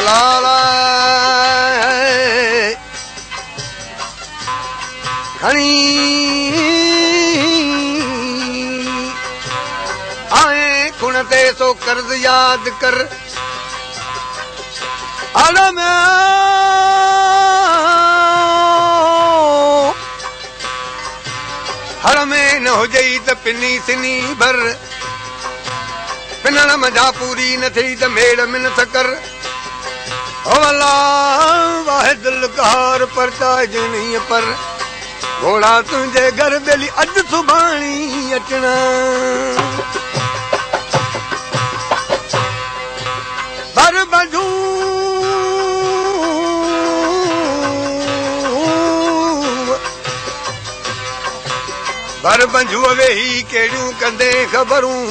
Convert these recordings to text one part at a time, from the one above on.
لالا کڻي آئين کڻ تي سو قرض ياد ڪر اڙ ۾ هڙ ۾ نه هجئي ته پني سني ڀر پنڻ منجهان پوري نه ٿئي ته ميڙ منٿ ڪر. هولا واحد القهار پرچائج انهيء پر. گهوڙا تنهنجي گهر ٻيلي اڄ سڀاڻي اچڻا. ڀر بنجوء ڀر بنجوء ويهي ڪهڙيون ڪندين خبرون.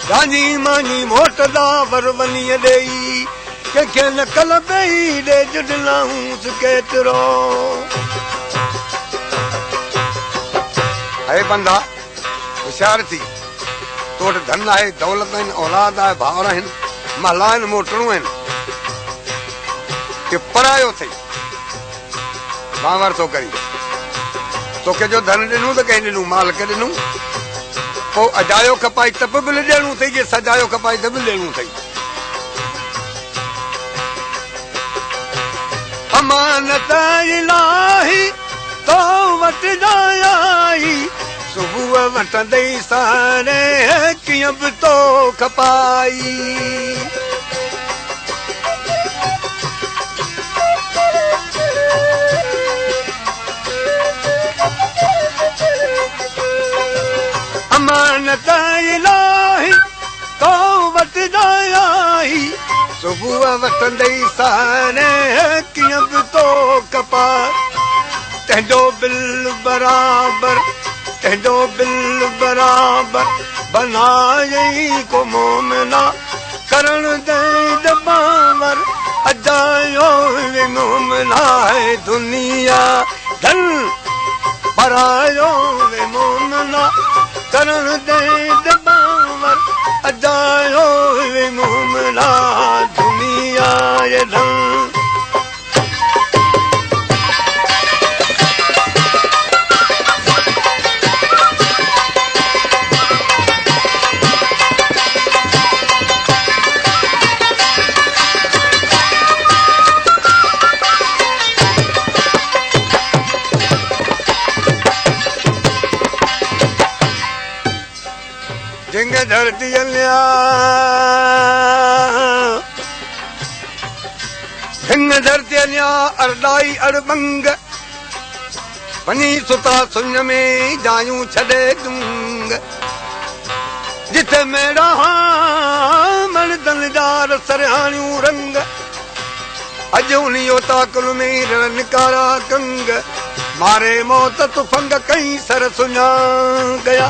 ڄاڃي ماڃي موٽ دا ور ونيء ڏيئي، ڪنهن کي نه ڪل پئي ڏيج ڏنائونس ڪيترو. اي بندا! هوشيار ٿي، تو وٽ ڌن آهي، دولت آهن، اولاد آهي، ڀائر آهن، محلا آهن، موٽرون آهن، اهو پرايو اٿئي، بانور ٿو ڪرين. توکي جو ڌن ڏنو ته ڪنهن ڏنو، مالڪ ڏنو. پوء اجايو کپائي ته به ڏيڻو اٿئي، جي سجايو کپائي ته به ڏيڻو اٿئي. امانت الاهي تو وٽ آئي، صبح وٺندئي ساري ڪيئن به تو کپائي. امانت الاهي تو وٽ آئي، صبح وٺندئي ساري ڪيئن به تو کپائي. تنهنجو بل برابر، تنهنجو بل برابر بنايئي ڪو مومنا. ڪرڻ ديد بانور اجايو وي مومنا هي دنيا ڌن پرايو وي مومنا ڪرڻ ديد بانور اجايو وي مومنا دنيا ڌن. جنگ ڌرتي اليا هن ڌرتي اڃا ارڏائي اڙٻنگ، وڃي ستا سڃ ۾ جايون ڇڏي دونگ. جتي ميڙا مڙدن جا رسرياڻيون رنگ، اڄ انهي اوطاقن ۾ رڙن ڪارا ڪنگ. ماري موت تفنگ ڪئين سر سڃا گيا.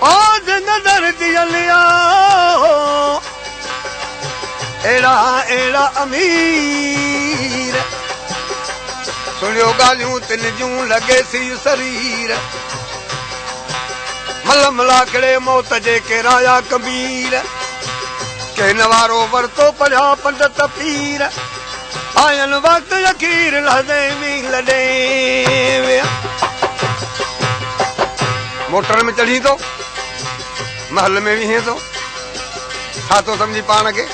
آج نظر the اليا اهڙا اهڙا امير، سڻيو ڳالهيون تن جون لڳي سي سرير. مل ملاکڙي موت جي ڪيرايا ڪبير، ڪين وارو ورتو پڙهيا پنڊت پير. آيل وقت اخير لحظي ۾ لڏي ويا. موٽر ۾ چڙهين ٿو، محل ۾ ويهين ٿو، ڇا ٿو سمجهين پاڻ کي؟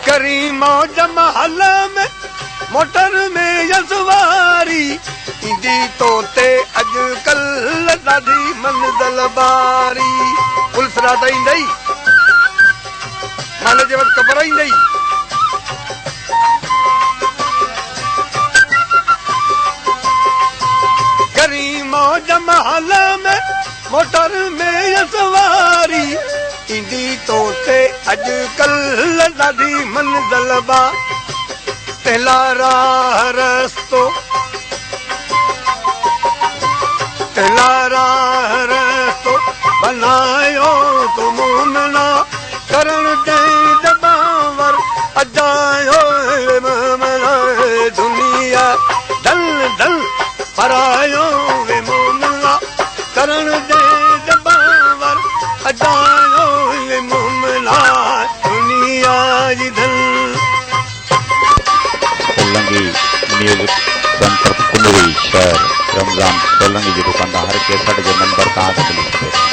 ڪرين موج محل ۾، موٽر ۾ يا سواري، ايندي تو تي اڄ ڪلهه ڏاڍي منزل باري. پوليس رات ايندئي. مال جي وٽ قبر ايندئي. ڪرين موج محل ۾، موٽر ۾ يا سواري، ايندي تو تي اڄ ڪلهه ڏاڍي منزل با. تنهن لاء راهه رستو، تنهن لاء راهه رستو بنايو تو مومنا. ڪرڻ ديد بانور اجايو مومنا دنيا ڌن ڌن پرايو وي مومنا ڪرڻ ديد بانور اجايو. ميوزڪ سينٽر ڪنري شهر رمضان سولنگي جي دڪان تان هر ڪيسٽ جو نمبر توهان کي ملي سگهي ٿو.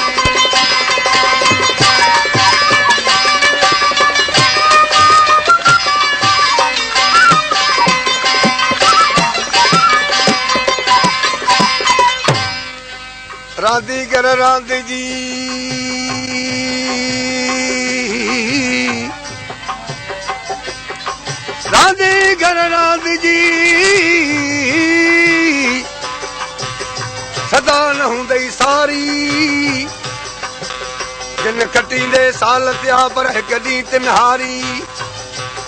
رانديگر راند جي رانديگر راند جي سدا نه هوندئي ساري جن کٽيندي سال ٿيا پر هڪ ڏينهن تن هاري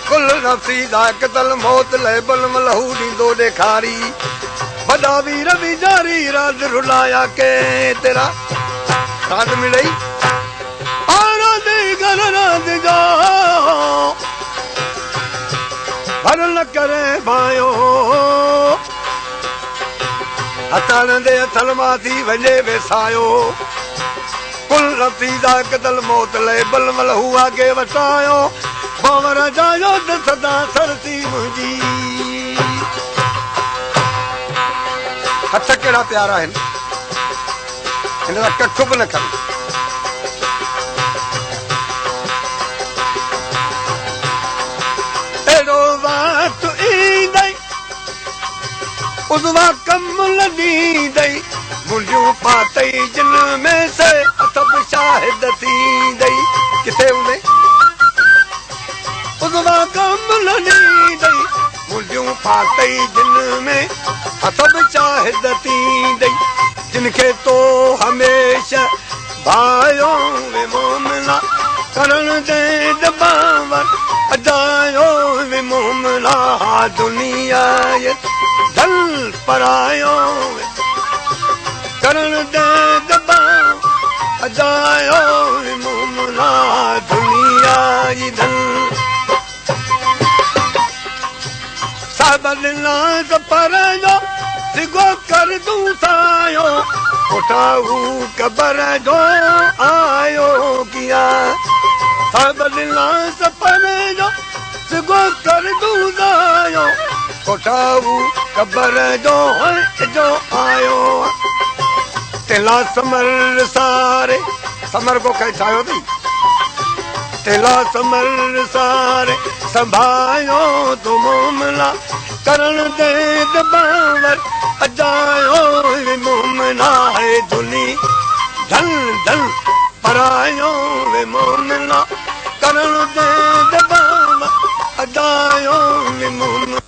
ڪل نفسي ذائقة الموت لئه بلم لهو ڏيندو ڏيکاري وڏا وير ويجاري راند رلايا ڪيترا راند مڙئي آ رانديگر راند جا ڀر نه ڪري ڀانئيو هٿ هڻندي هٿن مان ٿي وڃي ويسايو. ڪل نفسي ذائقة الموت لئه بلم لهو آگي وٽايو. ڀنور جايو ته سدا سرتي منهنجي. هٿ ڪهڙا پيارا آهن، هن سان ڪک به نه کڻ. اهڙو وقت ايندئي. عضوا ڪم نه ڏيندئي، منڊيون پاتئي جن ۾ سي هٿ به شاهد ٿيندئي. ڪٿي هوندئي؟ عضوا ڪم نه ڏيندئي، منڊيون پاتئي جن ۾ هٿ به شاهد ٿيندئي. جن کي تو هميشه ڀايو وي مومنا، ڪرڻ دين دٻاور اجايو وي مومنا، دنيا جي ڌن پرايو وي ڪرڻ دين دٻاور اجايو وي مومنا، دنيا جي ڌن صاحب ڏنا سفر جو سگهو ڪر تون سايو ڪوٺا هو قبر جو آيو ڪيان صاحب ڏنا سفر جو سگهو ڪر تون سايو ڪوٺا هو قبر جو جو آيو تلا سمر ساري سمر کو کي ٺاهيو اٿئي تلا سمر ساري سنڀايو تو مومنا ڪرڻ ديد باور اجايو وي مومنا هي دني ڌن ڌن پرايو وي مومنا ڪرڻ ديد باور اجايو وي مومنا.